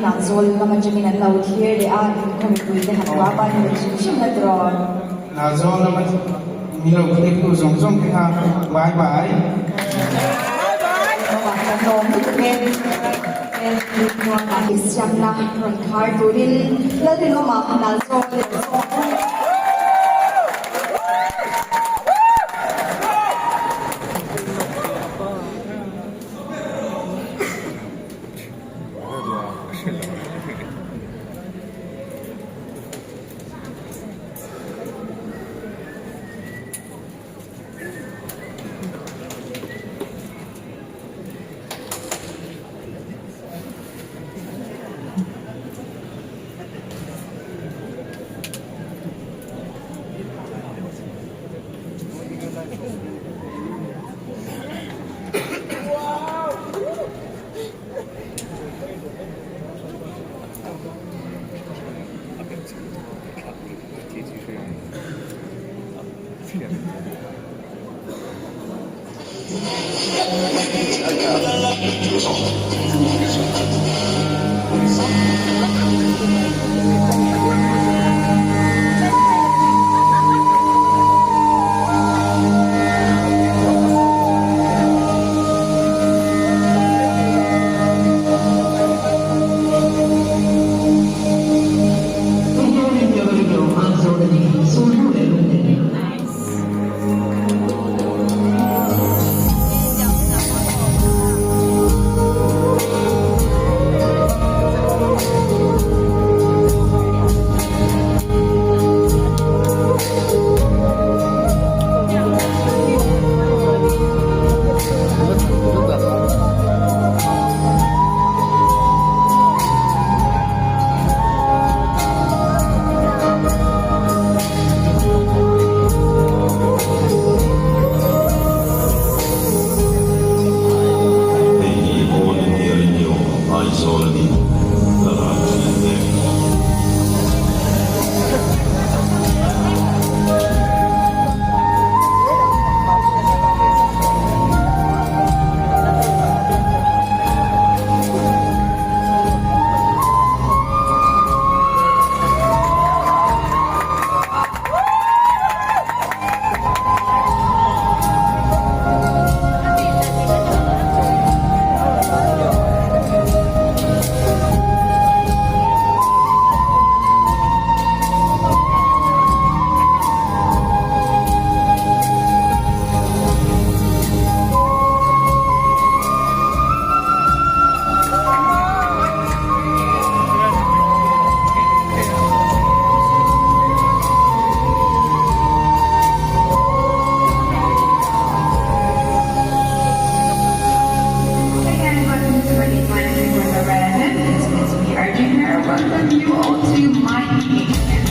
Hnahzawl lam atangin an lo thlir leh a, inkhaw mipui te han vapa ni ve hrim hrim la tiraw? Hnahzawl lam atangin min lo thlirtu zawng zawng te kha bye bye. Bawmah kan lawm lutuk e. Siamna rawn khar turin Lalrinawma Hnahzawl leh Zawng. Hei hi All India Radio Aizawl a ni, ka ral thin e. Again, welcome to 2021 It's Miss Me, Arjun here. Welcome you all to my engagement.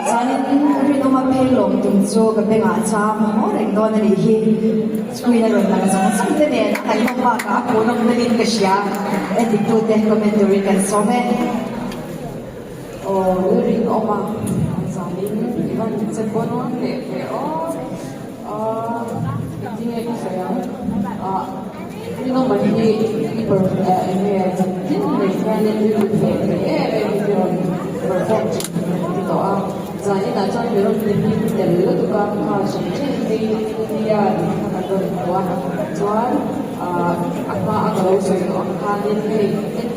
Chuanin Rinawma phei lawm tum chu ka bengah cham haw reng dawn a nih hi. Screen a rawn lang zawng zawng te nen a ngaihnawm bakah a hmuhnawm deuhin ka hria. Endiktute comment turin kan sawm e. Aw Rinawma zanin i van che pawn leh ve aw. Aaa engtin nge ka sawi ang? Aah Rinawma hi i per eh eng nge tin mai hianin rilru hneh thei em em in i rawn perform thin kan ti tawh a, zaninah chuan mi rawn ti hlim tel lutuk a, kha hran chen hi India tih kha kan rawn hmu a, chuan aah a hma a ka lo sawi tawh ang khanin hei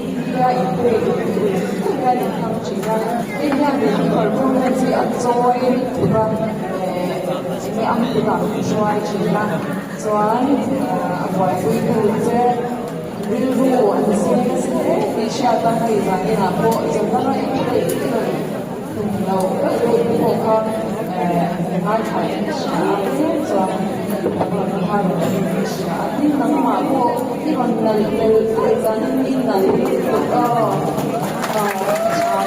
India inpek hi uluk. hian in hmang thin a, hei hian in performance hi a chawi lutuk a, eh enge ang kutah min hruai thin a, chuan a buaipuitu che rilru an seng nasa hle tih hriat a, hei zaninah pawh chawlhbanga eng eng i rawn tum lo deuh deuh te pawh kha eh ngaithla in ka hria a, tlem chuan rawn har in ka hria a, tin nangmah pawh i rawn nalh tel telh chuan i nalh lutuk aw aw tha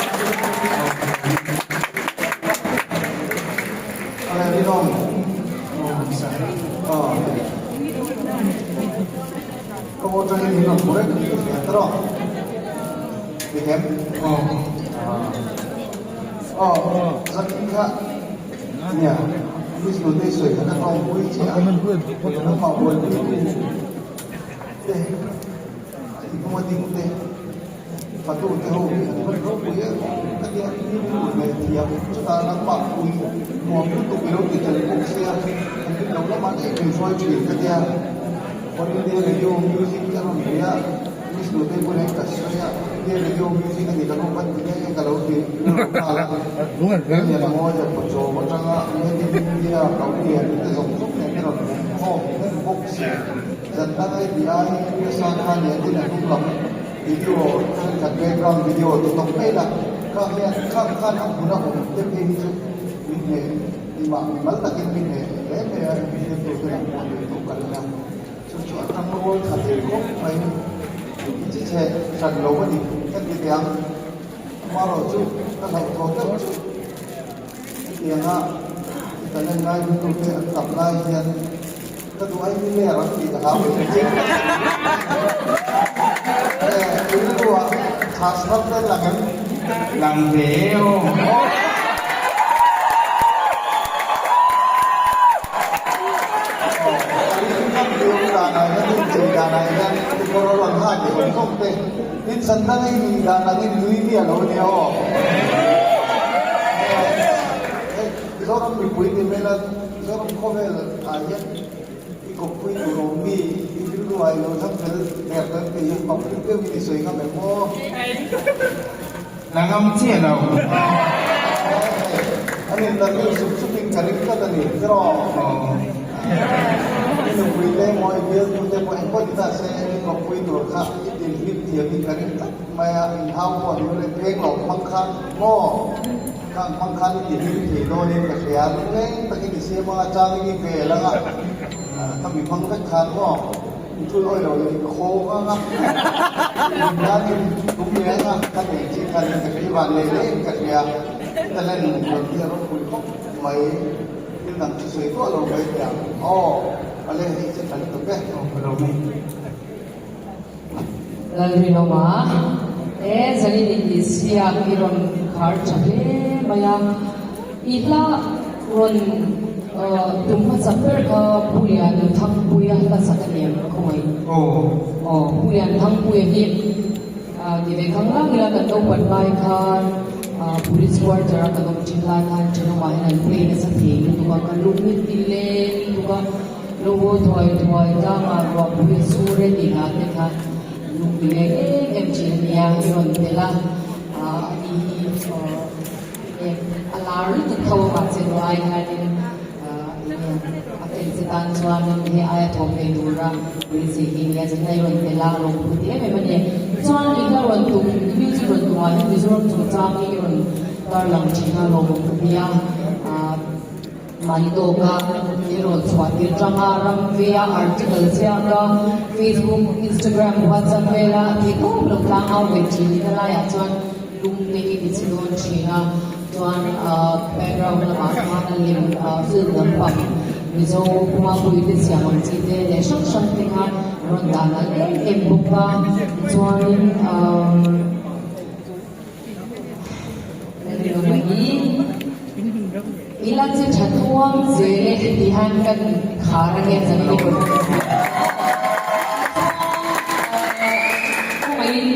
Lang ve e aw. La ngam chiah lo. Lalrinawma, E zanin intihsiak i rawn khar tha hle mai a, i hla rawn tum hmasa ber kha Pu Lian Thangpuia hla sak a ni em khawngaih? Aw, Pu Lian Thangpuia hi ti ve khang lang ila kan naupan lai khan Police quarter a kan awm thin lai khan thenawmah hian an play nasa thei lutuk a, ka lung hi ti leng lutuk a. Lo haw thuai thuai tlangah ruahpui a sur e tih hla te kha lung ti leng em em thin a nia, i rawn tel a, a ni hi a lar lutuk tho a mahse ruah ai hianin a fel che tan chuanin hei aia thawm nei tura beisei hi nia chuan i rawn tel a, a rawn phu ti em em a ni. Chuan i hla rawn tum, i music rawn tumah hian Mizoram chungchang hi i rawn tarlang thin a, lawmawm ka ti a. Mahni tawka thil rawn chhuah tir tanga ram veia article ziak a, Facebook, Instagram, WhatsApp vela thei tawp lo tlang au ve thin in a laiah chuan lung te hi ti chhe dawn thin a, chuan background lamah khan a lem film lampang Mizo Pumapui te siam ang chi te leh hrang hrang te kha rawn dah nalh em em bawk a, chuanin umm. I la che tha thuam zel e tih hian kan khar a nge zan i rawn Khawngaihin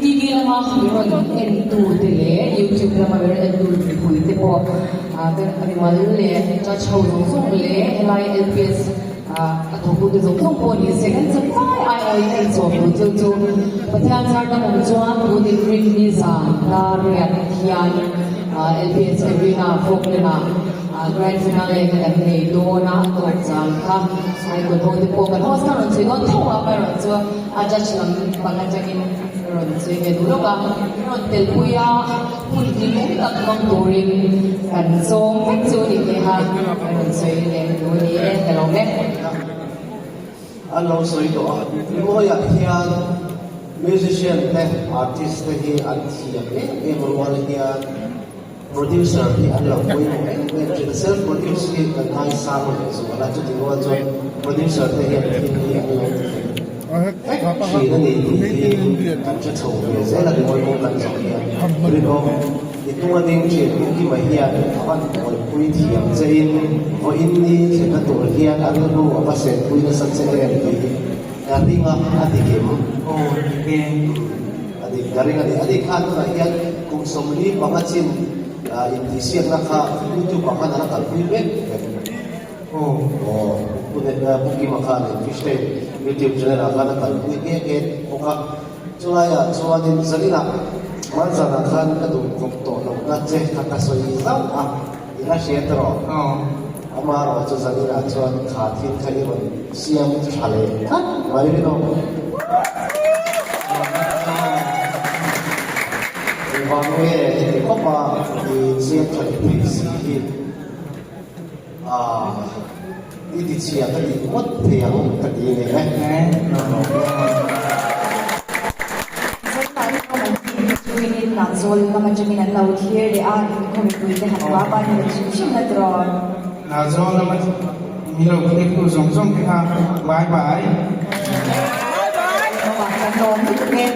TV lama mi rawn en tu te leh YouTube lama mi rawn en tu mipui te pawh kan animal leh judge ho zawng zawng leh helai LPS. A thawktute zawng zawng pawh ni se kan chak vai ai awin kan chawm tur chu chu Pathian char dang awm chuan tun inrin ni zan dar riat hian LPS Arena Falkland ah Grand Finale kha kan nei dawn a, a tawp zan kha Icon ho te pawh kan host kha rawn chhui dawn tho a, amaherawhchu a judge lam pang atangin rawn chhui ve duh lawk a, min rawn telpui a. Hun hlimawm tak hmang turin kan zawng vek chu ni teh a, ka rawn sawi leh duh a ni e, ka lawm e. An lo sawi tawh a, Rimawiah hian musician te, artist te hi an thiam em em rual hian producer hi an lo pawimawh em em thin a, self produce hi kan ngaisang lehzual a, chuti rual chuan producer te hian thil hi an lo ti thei. Thin a ni tih hi kan hre chho ve zel a, rimawi kawng kan zawh hian rinawm i tung a ding thin Pu Kima hian a van buaipui thiam che in vawiin ni thlenna tur hian a rilru a va senpui nasa che em tih hi ka ring a, a dik em? Aw dik e. A dik ka ring a ni. A dik khan tunah hian kum 45 chin intihsiakna kha YouTube ah khan a la kalpui mek em? Aw Pu Pu Kima khan in Fish Tank YouTube channel ah khan a kalpui nghe nghe bawk a, chulaiah chuanin zaninah Manzanah khan ka duh kawp tawh lohna che kha ka sawi zauh a, i la hria ta rawh. Amaherawh chu zaninah chuan kha thil kha i rawn siam tha leh tlat mai rinawm. Engvang nge heti khawpa i siam tha leh thei si hi? Aah, i ti chhia ka tih ngawt thei ang ka ti a ni e. Zotah chuan an tih te chu in Hnahzawl lam atangin an lo thlir leh a, inkhawm mipui te han vah ban leh hrim hrim la tiraw. Hnahzawl lam atangin mi lo thlir tu zawng zawng te kha bye bye. Hnawmah kan lawm lutuk e.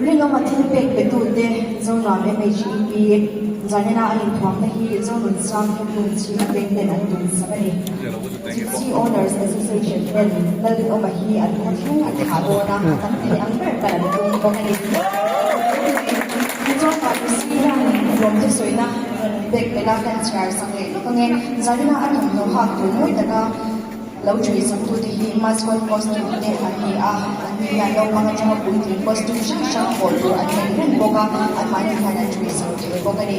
Rinawma thil pek petute Zonuam MHEP Zanena an inthuamna hi Zonunsang Hemlung chhing ateng ten an tum sak a ni. Gypsy Owners Association ten Lalrinawma hi an khaw thleng an thlah dawn a, a tam thei ang ber kal an tum bawk a ni. Tichuan Parisi hian lawmthu sawina rawn pek belh a, kan chhiar sak leh lawk ange. Zanena a thawmhnaw hak tur mawi taka Lo thui saktute hi mascot costume te an ni a, an ni hian naupang atanga puitling costume hrang hrang hawh tur an nei reng bawk a, anmahni hian an thui sak thei bawk a ni.